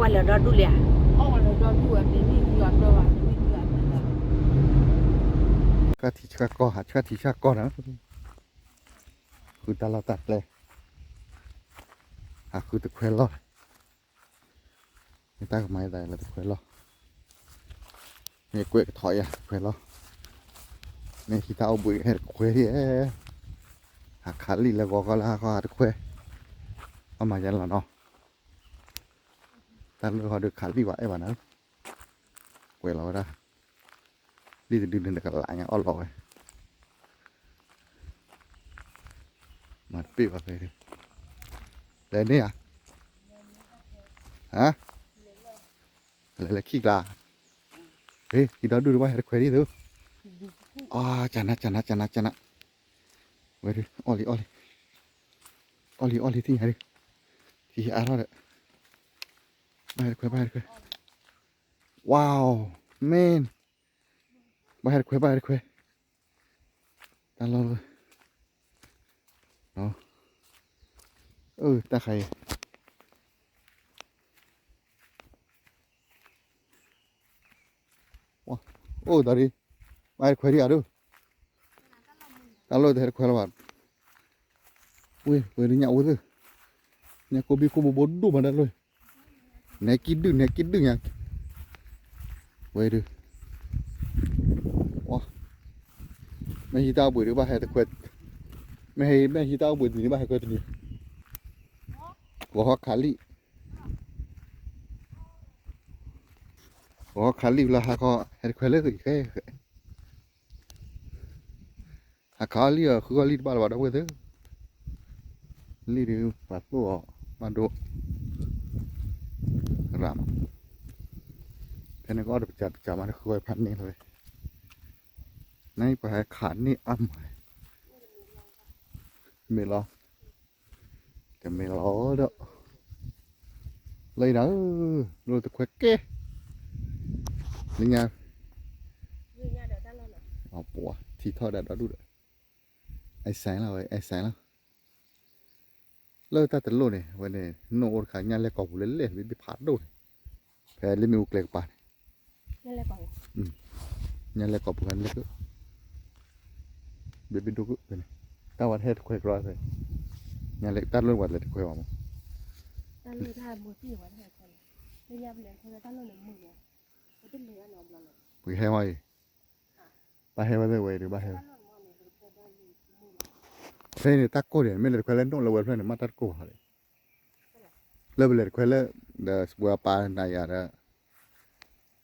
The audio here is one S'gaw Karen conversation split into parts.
ပှၤလဲၤဒီဒူၣ်လံဧါ, ဆှၣ်ထံဆှၣ်ကီၢ် ဟးဆှၣ်ထံဆှၣ်ကီၢ်န့ၣ်, ဃုတၢ်လီၢ်တၢ်ကျဲ, ဟးဃုတခွဲလီၢ်, မ့ၢ်တၢ်ကမၤယသးလၢတခွဲလီၢ်, မ့ၢ်ကွဲးကထီၣ်ယၤတခွဲလီၢ်, မ့ၢ်ဟံးတၢ်အိၣ်ဘှံးဟဲတခွဲလံ, ဟးခးလံာ်လၢဂီၤခီလၢဟးခီတခွဲ, အမၤယၤလီၤနီၤ, တၢ်လၢဟီဒုးခးလံာ်ဘၣ်အဲၣ်ဘၣ်နၤ, ကွဲးလီၤဝဲဒၣ်, လံာ်တဒုန့ၣ်တကလးညါအီၣ်လီၤဝဲ, မၤတပ့ၢ်ဘၣ်ဖဲ, လဲၤန့ၢ်ဧါ, ဟါ, လဲၤလၢခံကျါ, ဟ့ၣ် ဟံးဒီဒူၣ်ဒီးဘၣ်ဟဲတခွဲဒ်သိး, အါ ကနၤ ကနၤ ကနၤ ကနၤ, ဝဲဒုး အီၣ်လံ အီၣ်လံ, အီၣ်လံ အီၣ်လံ သ့ၣ်ညါဒုး, ထံအါထီၣ်ဒီး, ဘၣ်ဟဲတခွဲ ဘၣ်ဟဲတခွဲ, wow, man, ဘၣ်ဟဲတခွဲ ဘၣ်ဟဲတခွဲ, တၢ်လီၢ်လၢ, အၢ တၢ်ခါအံၤ အိၣ်သးဒ်, ဘၣ်ဟဲတခွဲဒံးဧါဒိၣ်, တၢ်လီၢ်တဟဲတခွဲလၢၤဘၣ်, ဝ့ၢ် ဝ့ၢ်ဒ်ညၣ်ဝဲသ့ၣ်, ညၣ်ကိၢ်ဘံၣ်ကိၢ်ဘိဘိဒိၣ်မးတၢ်လီၢ်, နဲကံၣ်ဒုၣ် နဲကံၣ်ဒုၣ်ညါ, ဝဲဒုး, မ့ၢ်ဟံးတၢ်အိၣ်ဘှံးဒုးဘၣ်ဟဲတခွဲ, မ့ၢ်ဟံး မ့ၢ်ဟံးတၢ်အိၣ်ဘှံးတနံၤဘၣ်ဟဲခွဲတနံၤ, ဂီၤဟီခးလံာ် ဂီၤဟီခးလံာ်လၢဟါခီ ဟဲတခွဲလၢဃဲ, ဟးခးအီၣ်လံာ်အီၤ ဃုအီၣ်လံာ်တဘၣ်လၢၤဘၣ်ဒီပုၢ်ဝဲၢ်သ့ၣ်, လံာ်ဒုးပှၤသိၣ်အီၤ ဘၣ်ဒိ, ရၣ်မး, ဖဲန့ၣ်ကအီၣ်တပစၢ်တပစၢ်မး တဃုအီၣ်ဖးန့ၢ်လီၤဝဲ, နပှၤဟဲခးန့ၢ်အါမး, မ့ၢ်လီၤ တမ့ၢ်လီၤဒီး, လၢအံၤဒၣ်ဧၢ, လိၣ်တခွဲကဲ, လၢညါ, ပှၤထံထီၣ်ဒၣ်ဒီဒူၣ်ဒီး, အဲၣ်စဲလီၤဝဲ အဲၣ်စဲလီၤ, လၢတၢ်တလိၣ်န့ၣ် ဝဲန့ၣ် နိၣ်အိၣ်တခါ ညၣ်လဲၢ်ကီၢ်ပူၤလၢလဲၣ် ဘ့ၣ်ဘ့ၣ်ဖးဒိၣ်န့ၣ်, ဖဲလၢမ့ၣ်အူကျဲကပၤန့ၣ်, ညၣ်လဲၢ်ကီၢ်ပူၤဟဲလၢက, ဘ့ၣ်ဘ့ၣ်ဒိၣ်ကဖဲန့ၣ်, တၢ်ဝဲတဟဲတခွဲကရီဖဲ, ညၣ်လဲၢ်တၢ်လိၣ်ပှၤလဲၤတခွဲဘၣ်မး, ပကဟဲဝဲအံၤ, ဘၣ်ဟဲဝဲသ့ၣ်ဝဲအံၤဒီးဘၣ်ဟဲဝဲ, ဖဲန့ၣ်တၢ်ကိၢ်ဒံး မ့ၢ်လဲၤတခွဲလၢနိၣ်လၢဝဲဖျၢၣ်န့ၣ် မ့ၢ်တၢ်တကိၢ်ဘၣ်ဒီး လၢပလဲၤတခွဲလၢ, ဒီးစပှၤပာ်နၤယၤဒီး,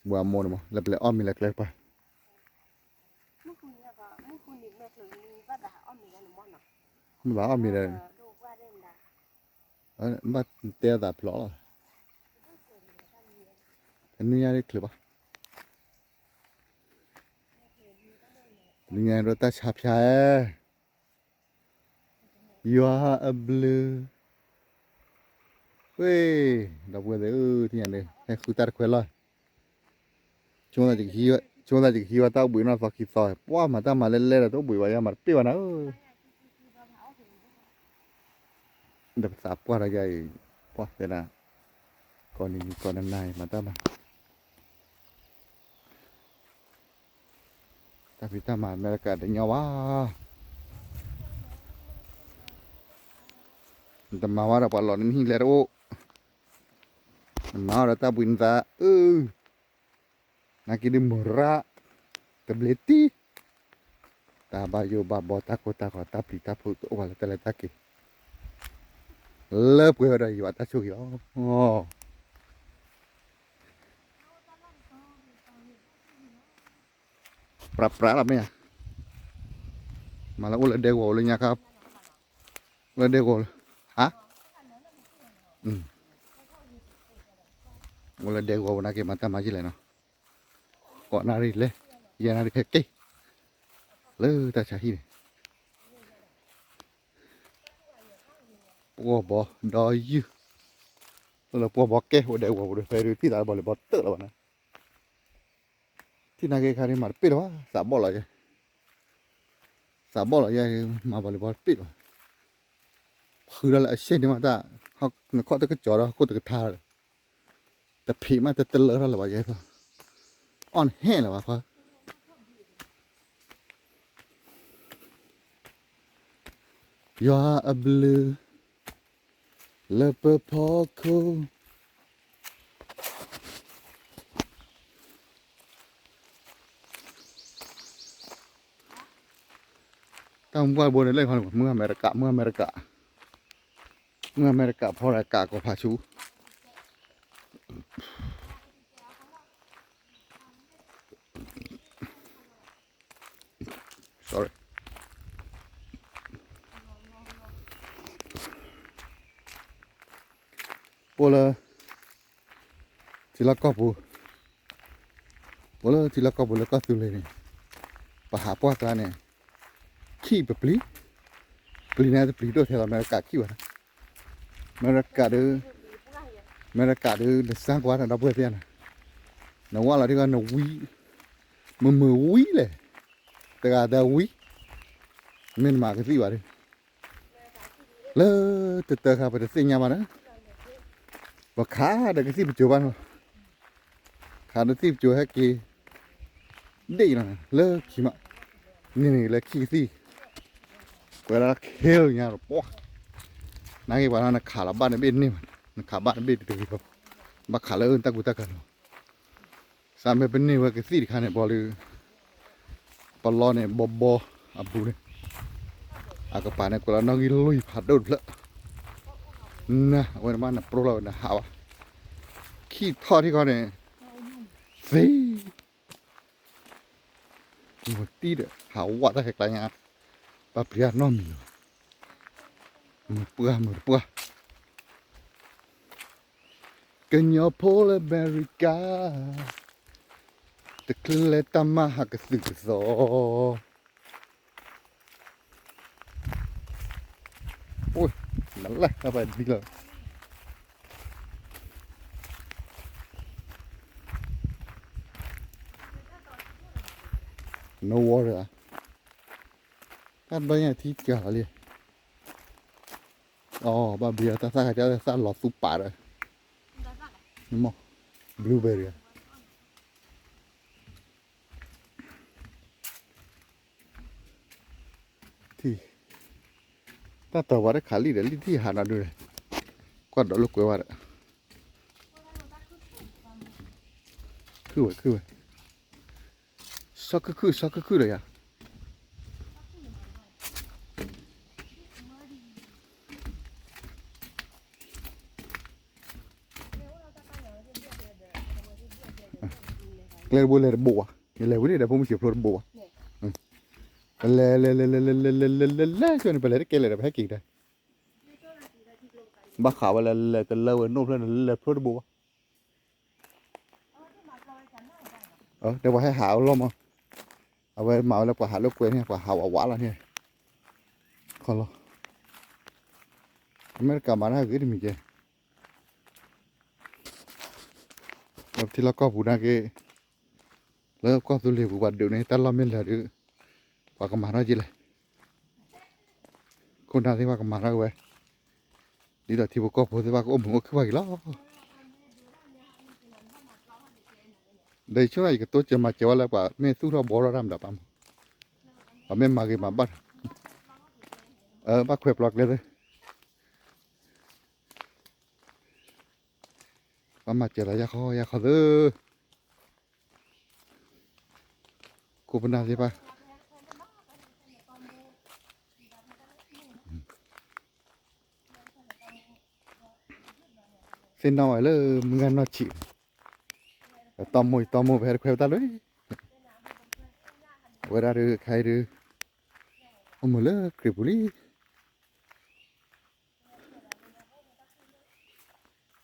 စပှၤမိၢ်န့ၣ်မး လၢပလဲၤအီၣ်မ့ၤလၢကျဲကပၤ, မ့ၢ်ဘၣ်အီၣ်မ့ၤဒီး, ဘၣ်တဲအသးဖျိးလီၤ, တနွံညါဒ်ချုးဘၣ်, တနွံညါဒီးတၢ်ဆါဖျါ, ယွၤအဘျုး, ဝ့ၢ်, ဒီပုၢ်ဝဲၢ်သ့ၣ်ဧၢ, ထံၣ်ညါန့ၣ် ဟဲဃုတၢ်တခွဲလီၤ, ဆိသးယကဟံးဝဲတၢ်အိၣ်ဘှံးနီၢ်သီခံသီ, ပှၤမၤတၢ်မၤလဲၣ်လဲၣ်ဒီးတအိၣ်ဘှံးဘၣ်ယၤမၤတပ့ၢ်ဘၣ်နၤဧၢ, ဒီးပသးပှၢ်ဒီးယၤအံၤ, ပှၢ်သဲဒၣ်, ကိးနံၤကိးနနၤအံၤမၤတၢ်မၤ တၢ်ဖံးတၢ်မၤအမဲရကၤတညီဘၣ်, နတမၤဝဲဒီးပှၤလီၤနဟံၣ်လဲတအိၣ်, နမၤဝဲဒီးတၢ်ဘှံးနသးအၢ, နာ်က့ဒ်မရၣ်, တဘျ့တံၢ်, တၢ်ဘၣ်ယိၣ်ဘၣ်ဘီတၢ်ကိၢ်တၢ်ဂီၤတၢ်ပျံၤတၢ်ဖုး တအိၣ်ဘၣ်လၢတၢ်လဲၤတၢ်က့ၤ, လၢပှဲၤဝဲဒီးယွၤတၢ်ဆိၣ်ဂ့ၤလီၤ. ပြးပြးလီၤမ့ၢ်ဧါ, မၤလၢအိၣ်လၢဒဲကဝီၤလၢညါခါ, အိၣ်လၢဒဲကဝီၤလၢ, ဟါ, အိၣ်လၢဒဲကဝီၤပူၤနာ်က့မၤတၢ်မၤယံာ်လဲၣ်နီၤ, ကိးနၣ်ရံၣ်လဲၣ်, ယဲၢ်နၣ်ရံၣ်ခဲက့ၤ, လၢတၢ်ဆါဟံၣ်န့ၣ် ပှီၢ်ဘီဒီယုၢ်, လၢပှီၢ်ဘီကဲ အိၣ်ဒဲးဝီၤပူၤဒီး ဖဲဒုးထံၣ်သးလၢဘီလံၤဘီတၢၢ်လီၤဘၣ်န့ၣ်, ထံၣ်နာ်က့ခါဒ်မၤတပ့ၢ်လီၤဘၣ်, သးဘီၣ်လီၤယဲ, သးဘီၣ်လီၤယဲ မၤဘီလံၤဘီတပ့ၢ်လီၤ, ဃုဒၣ်လၢအရှဲန့ၣ်မးတၢ်, နခီၣ်တကစီၤဒီး ဟီၣ်ခိၣ်တကထါဒီး, တဖံးမးတတလၢထီၣ်လၢၤဘၣ်ယဲၢ်ဖျၢၣ်, အီၣ်နဟဲလၢၤဘၣ်ခွါ, ယွၤအဘျုး လၢပဖီခိၣ် တၢ်မူဘၣ်ဘိန့ၣ်လၢခီန့ၣ် မုၢ်အမဲရကၤ မုၢ်အမဲရကၤ မုၢ်အမဲရကၤဖီရကၤကီၢ်ဖးဆူ sorry အိၣ်လၢ ထံလီၢ်ကီၢ်ပူၤ, အိၣ်လၢထံလီၢ်ကီၢ်ပူၤလၢကီၢ်သူလ့ၤန့ၣ်, ပဟးပှၢ်ကျါန့ၣ်, ခံပပျံၤ, ပျံၤန့ၣ်တပျံၤဒိၣ်ထဲလီၤ အမဲရကၤခံဘၣ်, အမဲရကၤဒီး, အမဲရကၤဒီး နစၢ်ကွၢ်တၢ်ဒီပုၢ်ဝဲၢ်သ့ၣ်ဧါန့ၣ်, နဝၢ်လီၤထံကီၢ်နဝံ, မုာ်မုာ်ဝံလဲၣ်, တဂၤဒီးဝံ, မ့ၢ်နမၤကသံၣ်ဘၣ်ဒီး လၢတတၢခါပတသ့ၣ်ညါဘၣ်န့ၣ်, ပခးဒီးကသံၣ်ပစိၤဘၣ်န့ၣ်, ခးဒီးသံၣ်ပစိၤဟဲက့ၤ, ဒ့ၣ်လီၤန့ၣ် လၢခံမး, န့ၣ်န့ၣ်လၢခံကသံၣ်, ကွဲးဒၣ်ခဲလၢာ်ညါဒီးပှၢ်, နာ်က့ၤပှၤလၢနခးလီၤဘၣ်နဘ့ၣ်န့ၢ်မး, နခးဘၣ်နဘ့ၣ်တဂ့ၤဘၣ်, ဘၣ်ခးလၢတၢ်ကူတၢ်ကၤလီၤ စးမ့ၢ်ပန့ၢ်ဝဲကသံၣ်တခါန့ၣ် ဘီလၢ ပလီၢ်န့ၣ် ဘီဘီအဘူးန့ၣ်, အကပၤန့ၣ် ကွဲးလီၤနီၣ်ဂံၢ်လွံၢ်ဖးဒိၣ်တဖျၢၣ်, န အဝဲန့ၣ်မးနပြိလီၤဝဲနဟးဘၣ်, ခံထီၣ်ထံဃီန့ၣ်, သ့, မတံၢ်ဒီး ဟးဝးတၢ်ဟဲကျါညါ, ဘၣ်ပျံၤနီတမံၤလီၤ, မုာ်ပှၢ်မုာ်တပှၢ် ကညီဖိလၢအမဲရကၤ, တချုးလဲၤတၢ်မၤဟးကသုၣ်ကသီ, အိၣ်, နလဲၣ်တၢ်ပှၤဒ်လီၤ, no water, တၢ်ဘျီညါထံကၢ်လီၤလံ, အဘၣ်ဘျံၤအီၤ တၢ်သၣ်ခါကၢ်သၣ်လီၤသူပာ်ဒီး, နမ့ၢ်, blueberry ထံၣ်, တၢ်တီၤပှၤတခးလံဒီး လံထံၣ်ဟးနၤဒုး, ကွၢ်ဒီးလိာ်ကွဲဝဲဒီး, ခုၣ်ဝဲခုၣ်ဝဲ, စီၤခုၣ်ခုၣ် စီၤခုၣ်ခုၣ်လၢယၤ ကျဲတဘိလဲၤတဘိဘၣ်, ယလဲၤဝံၤန့ၣ်ဒီးဖိမုၣ်စံးဖျိတဘိဘၣ်, ပလဲၤလဲၤလဲၤလဲၤလဲၤလဲၤလဲၤလဲၤလဲၤလဲၤလဲၤလဲၤန့ၣ် ပလဲၤတကဲလဲၣ်ဒီး ပဟဲက့ၤကဒါ, ဘၣ်ဃးဝဲလဲၤလဲၤတလၢဝဲနိၣ်ဖျၢၣ်န့ၣ် လဲၤဖျိတဘိဘၣ်, ဒီးပှၤဟဲဟးအလီၢ်မး, အဝဲမၤဝဲလၢပှၤဟးလိာ်ကွဲန့ၣ် ပှၤဟးဝးဝးလီၤန့ၣ်, ခီလီၤ, အမဲရကၤမၤတၢ်ဂ့ၤတမံၤကဲ လၢပထံလီၢ်ကီၢ်ပူၤနာ်က့, လၢကီၢ်သူလ့ၤပူၤပှၤဒုးန့ၣ် တၢ်လီၢ်မ့ၢ်လၢာ်ဒီး, ပှၤကမၤထီၣ်က့ၤလဲၣ်, ခိၣ်နၢ်သ့ၣ်ပှၤကမၤထီၣ်က့ၤဝဲ, ဒ်သိးထံဖိကီၢ်ဖိသ့ၣ်တဖၣ်ကအိၣ်မုာ်အိၣ်ခုၣ်ဘၣ်က့ၤလီၤ. ဒီးယဆိကမိၣ် ယကတိစၢၤမၤစၢၤဝဲလၢပှၤ မ့ၢ်သူၣ်ထီၣ်ဘှီထီၣ်တၢ်မတၤပၢ်မး, ပှၤမ့ၢ်မၤဂ့ၤမၤဘၣ်, ဘၣ်ခွဲးပျီကျဲသ့, ပှၤမၤစၢၤလီၤယၢ်ခီယၢ်ခီသ့, ခိၣ်ပနၢ်သ့ၣ်တဖၣ် သ့ၣ်နီၣ်ဝဲလၢမုၢ်ဂၤနီၢ်ဆံး, တီမိၢ်တီမိၢ် ပဟဲတခွဲးပတၢ်လၢ, အဝဲဒၣ်ဒုးခါအံၤဒုး, အိၣ်မုာ်လၢခရံာ်ပူၤလံ,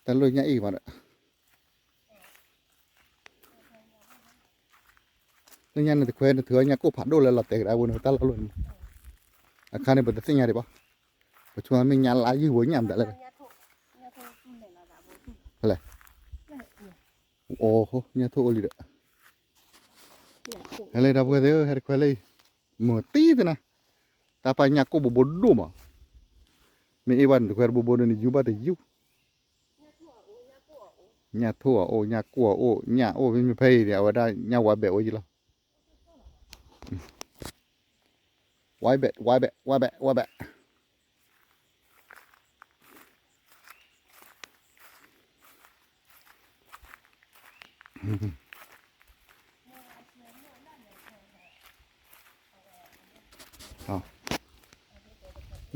တၢ်လၢညါအံၤမးဒီး, လၢညါန့ၣ်တခွဲးန့ၣ် ထုးညၣ်ကိၣ်ဖးဒိၣ်လၢလီၤတဲာ်ကဒါဝဲန့ၣ် တၢ်လီၢ်လီၢ်န့ၣ်, အခါန့ၣ် ပတသ့ၣ်ညါဒံးဘၣ်, ပဆိကမိၣ်မ့ၢ်ညါလါယုၢ်ဝဲညၣ်မတၤလဲၣ်, ဖဲလဲၣ်, အိၣ် ညၣ်ထိၣ်အိၣ်လံဒီး, ဟဲလၢဒီပုၢ်ဝဲၢ်သ့ၣ်ဧၢ ဟဲတခွဲးလၢအံၤ, မုာ်တံၢ်သနာ်, တၢ်ပာ်ညၣ်ကိၣ်ဘိဘိဒိၣ်မး, မ့ၢ်အ့ၣ်ဘၣ်န့ၣ်တခွဲးတဘိဘိဒီးန့ၣ် ယူၤဘၣ်တယူၤ, ညၣ်ထိၣ်အအိၣ် ညၣ်ကိၢ်အအိၣ် ညၣ်အိၣ်မ့မ့ၢ်ဖဲအံၤန့ၣ် အဝဲဒၣ်ညၣ်ဝါဘဲးအိၣ်ယံလီၤ. ဝါဘဲး ဝါဘဲး ဝါဘဲး ဝါဘဲး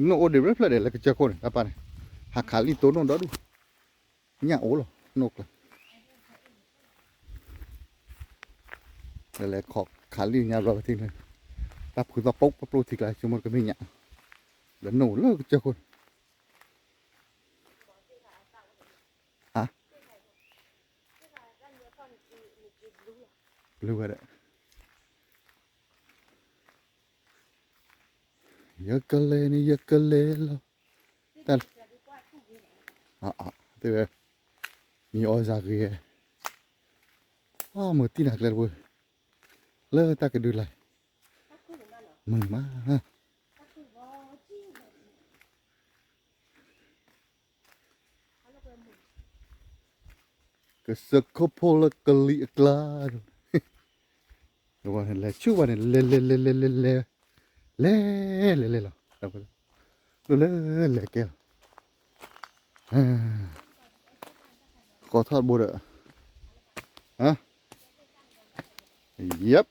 နီၣ်အိၣ်ဒံးဖျၢၣ်ဖျၢၣ်ဒဲးလၢကစၢၢ်ခိၣ်န့ၣ် တၢ်ပၢ်န့ၣ် ဟးခးလံတိၢ်နီၣ်ဒီဒူၣ် ညၣ်အိၣ်လီၤ နီၣ်ကျါ လဲၤလဲၤခးလံညါဘျီကထံၣ်န့ၣ် တၢ်ဖုသီၣ်ပိၢ်ပျိၢ်ထံကျါ ဆိကမိၣ်ကမ့ၢ်ညၣ် လဲၤနီၣ်လၢကစၢၢ်ခိၣ်န့ၣ် ဟါ ဘျုးဝဲဒၣ် ယကလဲၤန့ၣ် ယကလဲၤလီၤ တၢ် အ အ တဲဝဲ မံၤအီၣ်စၢ်ဂ့ၤ အမုၢ်တံၢ်နၤကျဲတဝဲ လၢတၢ်ကဒုးလၢ် မုာ်မး ကစၢၢ်ခိၣ်ဖိလၢကလံၤအကျါ လဲၤဆူဘၣ်န့ၣ် လဲၤလဲၤလဲၤလဲၤလဲၤလဲၤ လဲၤလဲၤလဲၤလီၤ လၢလဲၤကဲလီၤ ဃီထီၣ်တဘိဒီး ယပ်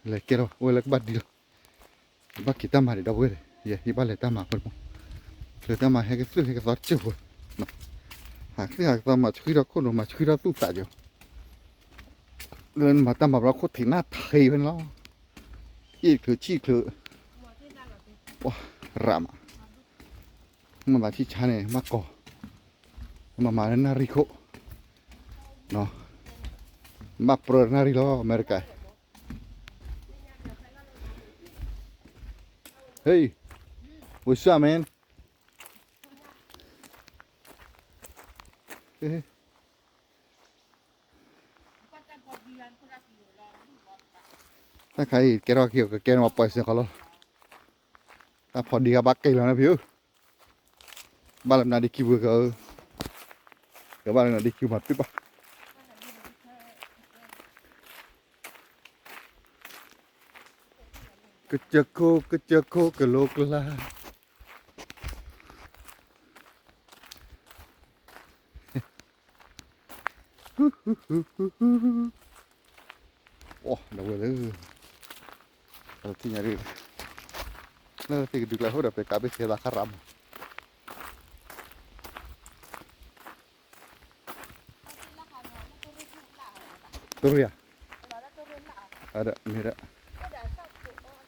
လဲၤကဲလီၤ အိၣ်ဝဲလၢကဘၣ်ဒံလီၤ ဘၣ်က့ၤတၢ်မၤဒံးဒီပုၢ်ဝဲၢ် ယဘၣ်လဲၤတၢ်မၤဖိတမံၤ လဲၤတၢ်မၤဟဲကသုၣ်ဟဲကသီတစဲးဖိ ဟးကသုၣ်ဟးကသီမၤဆှံထီၣ်ခိၣ်နူာ် မၤဆှံထီၣ်သူၣ်သးက့ၤ လၢနမၤတၢ်မၤဘျီခိၣ်ထံးနၢ်ထံးဖဲန့ၣ်လီၤ အ့ၣ်ချုးဆံၣ်ချုး ပှၤရးမး မ့ၢ်မၤဆံၣ်ဆါန့ၣ် မ့ၢ်ကီၢ် မ့ၢ်မၤလၢနၣ်ရံၣ်ခိၣ် ဘၣ်ပြၢနၣ်ရံၣ်လီၤ အမဲရကၤ Hey, what's up, man? တၢ်ခါအံၤ ကဲထီၣ်ခံ ကကဲန့ၣ် ပှၤစဲးဃီလီၤ တၢ်ဖီဒံဂၤဘၣ်က့ၤလီၤန့ၣ်ဖံးဧၢ ဘၣ်လၢနၤဒ့ခံပူၤကဧၢ ကဘၣ်လၢနၤဒ့ခံပူၤမၤပ့ၢ်ဘၣ် ကစၢၢ်ခိၣ် ကစၢၢ်ခိၣ်ကလိကျါ အိၣ်ဒီးဝဲလၢ ထံၣ်ညါဒ် လၢသ့ၣ်ကဒုးကျါဟိၣ်ဒီး ပကးဘ့ၣ်ဆဲးသးခါရးမး တိရံယါ အဒီးမ့ၢ်ဒီး သၣ်အိၣ်ဒံးဘၣ် တိရံ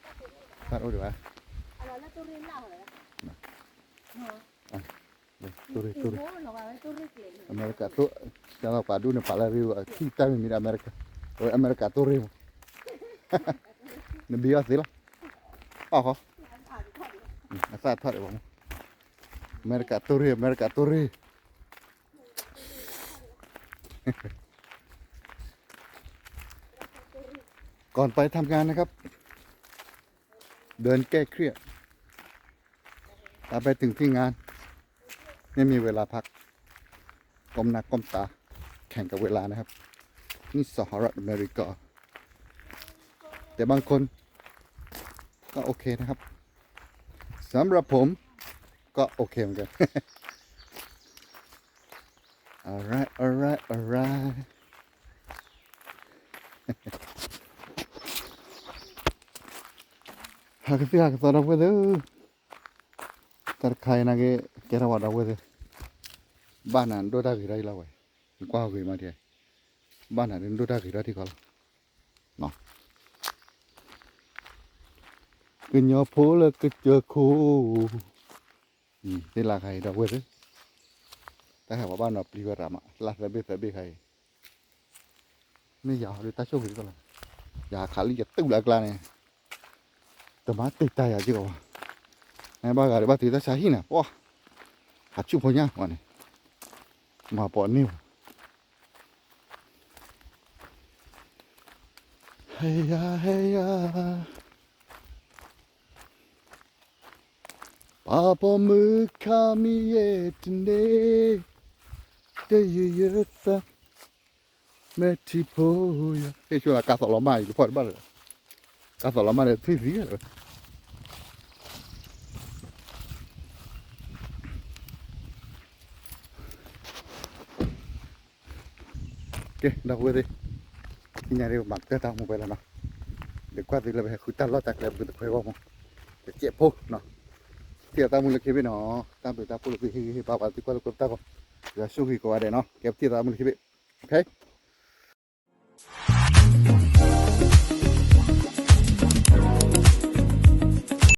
တိရံ အမဲရကၤတိရံ ကၢ်လီၤပှၤဒူၣ်န့ၣ် ပာ်လၢရ့ဝဲ ထံၣ်တၢ်မံၤမံၤဒီးအမဲရကၤ အဝဲအမဲရကၤတိရံမး နဘံအီၣ်သ့လီၤ အီၣ်ဃီ အသၣ်ထီၣ်ဒံးဘၣ်မး အမဲရကၤတိရံ အမဲရကၤတိရံ ก่อนไปทำงานนะครับ เดินแก้เครียด ถ้าไปถึงที่งาน ไม่มีเวลาพัก ก้มหน้าก้มตา แข่งกับเวลานะครับ นี่สหรัฐอเมริกา แต่บางคนก็โอเคนะครับ สำหรับผมก็โอเคเหมือนกัน alright alright alright ဟးကသံၣ်ဟးကသီဒီပုၢ်ဝဲၢ်သ့ၣ်ဧၢ တၢ်တခါအံၤနာ်က့ ကဲထီၣ်ဝဲဒီပုၢ်ဝဲၢ်သ့ၣ် ဘၣ်နၤဒိၣ်တၢ်ဂ့ၤထီၣ်အံၤလီၤဝဲ နကွၢ်ဂ့ၤမးဒ် ဘၣ်နၤဒိၣ်တၢ်ဂ့ၤထီၣ်ထံကီၢ်လီၤ ကညီဖိလၢကစၢၢ်ခိၣ် သ့ၣ်လၢခါအံၤဒီပုၢ်ဝဲၢ်သ့ၣ် တၢ်ဟဲပှၤဘၣ်နီၤပျံၤဝဲရၤမး လၢသၢဘ့ၣ်သၢဘ့ၣ်ခါအံၤ မ့ၢ်ယၤဟီဒ်တၢ်ဆိၣ်ဂ့ၤတကီၢ်လီၤ ယၤခးလံယတူၢ်လၢအကျါန့ၣ် တမၤတ့ၢ်တၢ်ယၤက့ၤကီးဘၣ် နဘၣ်ဂၤဒီးဘၣ်တုၤတၢ်ဆါဟံၣ်နၤ ပှၤ ဟးဆူၣ်ဖိညၣ်ပှၤန့ၣ် မၤပိာ်န့ၢ်ဘၣ် ဟဲယၤ ဟဲယၤ ပှၤပိာ်မုၣ်ခါမံယဲၢ်တန့ၢ်, တယုၢ်ယသး မဲာ်ထံဖိယီၤ ဟ့ၣ်ဆိလီၤ ကါသီၣ်လီၤမၢ် ယကဖီၣ်တဘၣ်လၢၤ, ကါသီၣ်လီၤမၢ်ဒီးထွံၣ်သံလၢၤ. ကဲ ဒီပုၢ်ဝဲၢ်သ့ၣ်, သ့ၣ်ညါဒ်ပမၤကတၢၢ်တၢ်အိၣ်မူဖဲလီၤနီၤ, ဒီးကွၢ်သုလၢပဟဲဃုတၢ်လီၢ်တၢ်ကျဲ ပသုတခွဲးဂီၢ်မး, တစဲးဖိနီၤ, ထံၣ်အတၢ်အိၣ်မူလၢခံဘ့ၣ်နီၤ, တၢ်ဘျုးတၢ်ဖှိၣ်လၢသုဟ့ၣ်ဂံၢ်ဟ့ၣ်ဘါပှၤ သုကွၢ်လၢကိးပတၢ်ဂီၤ, ယွၤဆိၣ်ဂ့ၤကိးဂၤဒဲးနီၤ, ကဲပထံၣ်အတၢ်အိၣ်မူလၢခံဘ့ၣ်, ခဲ